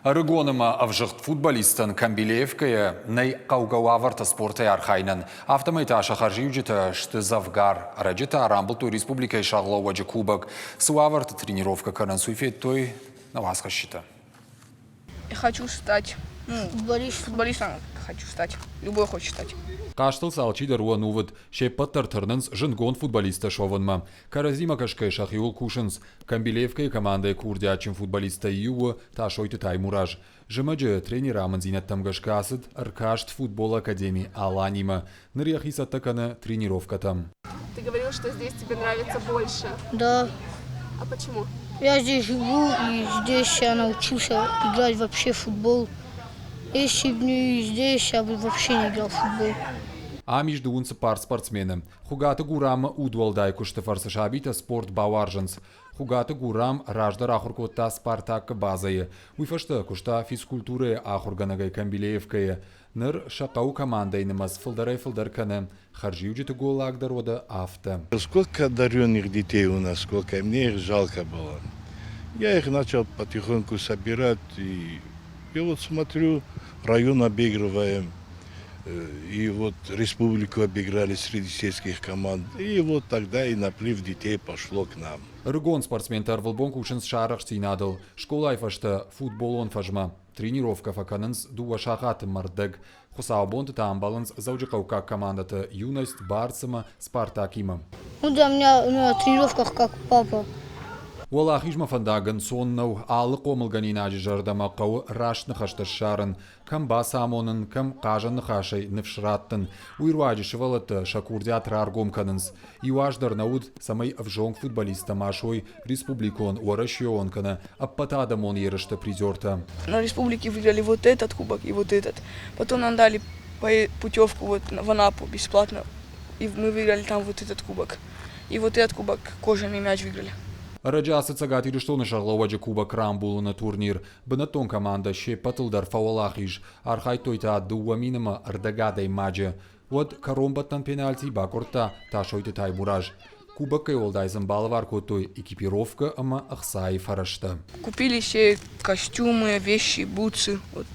Ӕрыгон ӕмӕ ӕвзыгъд футболисттӕн Камбилеевкӕйы нӕй хъӕугӕ уавӕртӕ спортӕй архайынӕн. Афтӕмӕй та сӕ хӕрзиуджытӕ сты дзӕвгар. Ӕрӕджы та рамбылдтой республикӕйы сӕргълӕууӕджы кубок. Цы уавӕрты тренировкӕ кӕнынц, уый федтой нӕ уацхӕсджытӕ. Я хочу стать ну, футболистом хочу стать. Любой хочет стать. Хъазтыл сӕ алчидӕр у ӕнувыд. Се ппӕт дӕр тырнынц зындгонд футболисттӕ суӕвынмӕ. Кӕрӕдзимӕ кӕсгӕйӕ сӕхиуыл кусынц. Камбилеевкӕйы командӕйы курдиатджын футболисттӕй иу у Тасойты Таймураз. Зымӕджы тренеры амынддзинӕдтӕм гӕсгӕ ацыд ӕркаст футболы академи «Алани-мӕ». Ныр йӕхи цӕттӕ кӕны тренировкӕтӕм. Ты говорил, что здесь тебе нравится больше. Да. А почему? Я здесь живу, и здесь я научился играть вообще в футбол. Если бы не здесь, я бы вообще не играл в футбол. Ам ис дыууын цыппар спортсмены. Хуыгаты Гурамы удуӕлдай куысты фӕрцы сабитӕ спорт бауарзынц. Хуыгаты Гурам раздӕр ахуыр кодта «Спартак-ы» базӕйы. Уый фӕстӕ куыста физкультурӕйы ахуыргӕнӕгӕй Камбилеевкӕйы. Ныр сӕ хъӕуы командӕйы нымӕц фылдӕрӕй-фылдӕр кӕны. Хӕрзиуджыты голлаг дӕр уӕдӕ афтӕ. Сколько одаренных детей у нас, сколько, мне их жалко было. Я их начал потихоньку собирать, и я вот смотрю, район обыгрываем, и вот республику обыграли среди сельских команд, и вот тогда и наплыв детей пошло к нам. Ӕрыгон спортсментӕ ӕрвылбон кусынц сӕ арӕхстдзинадыл. Скъолайы фӕстӕ футболон фӕзмӕ. Тренировкӕ фӕкӕнынц дыууӕ сахаты мӕрдӕг. Хуыцаубонты та ӕмбӕлынц дзӕуджыхъӕуккаг командӕты Юность, Барс ӕмӕ Спартакимӕ. Он для меня на тренировках как папа. Уӕлахизмӕ фӕндаг ӕнцон нӕу. Алы хъомылгӕнинаджы зӕрдӕмӕ хъӕуы раст ныхӕстӕ ссарын, кӕм бацамонын, кӕм хъазӕн ныхасӕй ныфс раттын. Уый руаджы сывӕллӕттӕ сӕ курдиат раргом кӕнынц. Иу аз дӕр нӕ уыд, цӕмӕй ӕвзонг футболисттӕ ма суой республикон, уӕрӕсеон кӕнӕ ӕппӕтадӕмон ерысты призертӕ. На республике выиграли вот этот кубок и вот этот. Потом нам дали путевку вот в Анапу бесплатно. И мы выиграли там вот этот кубок. И вот этот кубок, кожаный мяч выиграли. Ӕрӕджы ацы Цӕгат Ирыстоны сӕргълӕууӕджы кубок рамбулыны турнир бынӕттон командӕ се ппӕтыл дӕр фӕуӕлахиз. Архайдтой та 2000 ӕмӕ ӕрдӕг адӕймаджы. Уӕд кӕронбӕттӕн пенальти бакъуырдта Тасойты Таймураз. Кубоккӕй уӕлдай сын балӕвар кодтой экипировкӕ ӕмӕ ӕхцайы фӕрӕзтӕ. Купили все костюмы, вещи, бутсы, вот.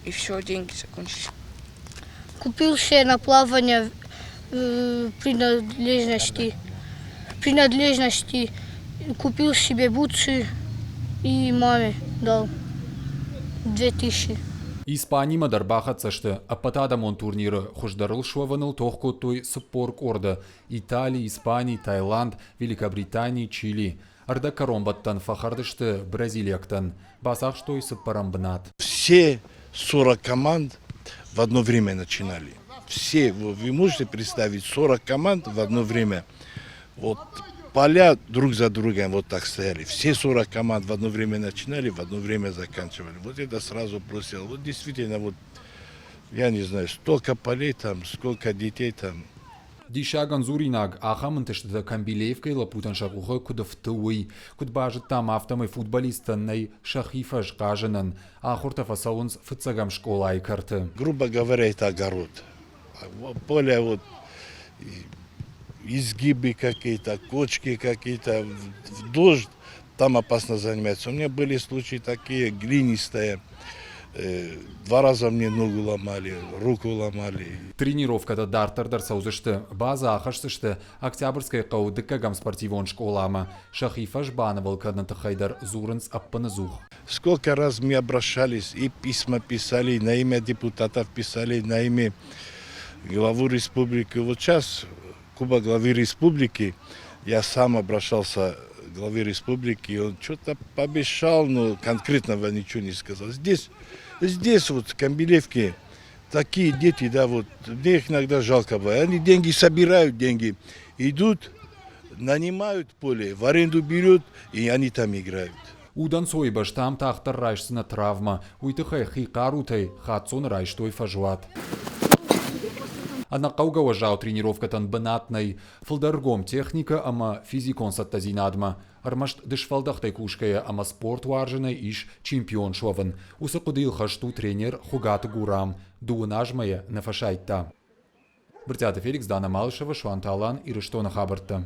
И все, деньги закончились. Купил себе на плавание принадлежности, принадлежности, купил себе бутсы и маме дал 2000. Испанимӕ дӕр бахӕццӕ сты. Ӕппӕтадӕмон турниры хуыздӕрыл суӕвыныл тох кодтой 40 къорды Итали, Испани, Таиланд, Великобритани, Чили. Ӕрдӕгкӕронбӕттӕн фӕхӕрд сты бразилиӕгтӕн. Бацахстой цыппӕрӕм бынат. Все 40 команд в одно время начинали. Все, вы можете представить, 40 команд в одно время. Вот поля друг за другом вот так стояли. Все 40 команд в одно время начинали, в одно время заканчивали. Вот это сразу бросило. Вот действительно, вот, я не знаю, столько полей там, сколько детей там. Диссагӕн дзуринаг, ахӕм ӕнтыстытӕ Камбилеевкӕйы лӕппутӕн сӕ къухы куыд ӕфты, уый. Куыд базыдтам, афтӕмӕй футболисттӕн нӕй сӕхи фӕз хъазынӕн. Ахуыртӕ фӕцӕуынц фыццӕгӕм скъолайы кӕрты. Грубо говоря, это огород. Поле вот изгибы какие-то, кочки какие-то, в дождь там опасно заниматься. У меня были случаи такие, глинистые. Два раза мне ногу ломали, руку ломали. Тренировкӕтӕ дарддӕр дӕр цӕудзысты. Базӕ ахӕсдзысты Октябрьскӕйы хъӕуы дыккӕгӕм спортивон скъоламӕ. Сӕхи фӕз банывыл кӕныны тыххӕй дӕр дзурынц ӕппыныдзух. Сколько раз мы обращались и письма писали, на имя депутатов писали, на имя главу республики. Вот сейчас Кубок главы республики, я сам обращался к главе республики, он что-то пообещал, но конкретного ничего не сказал. Здесь вот в Камбилевке такие дети, да, вот, мне их иногда жалко бывает. Они деньги собирают, деньги, идут, нанимают поле, в аренду берут, и они там играют. Удӕнцойы бӕстӕм тагъддӕр райсдзынӕ травмӕ, уый тыххӕй хи хъарутӕй хаццоны райстой фӕзуат. Ӕнӕхъӕугӕ уӕззау тренировкӕтӕн бынат нӕй, фылдӕр ргом техникӕ ӕмӕ физикон цӕттӕдзинадмӕ. Ӕрмӕст дысфӕлдӕхтӕй кусгӕйӕ ӕмӕ спорт уарзынӕй ис чемпион суӕвын. Уыцы хъуыдыйыл хӕст у тренер Хуыгаты Гурам. Дыууын азмӕ йӕ нӕ фӕсайдта. Брытъиаты Феликс, Дана Малышева, Суанты Алан, Ирыстоны хабӕрттӕ.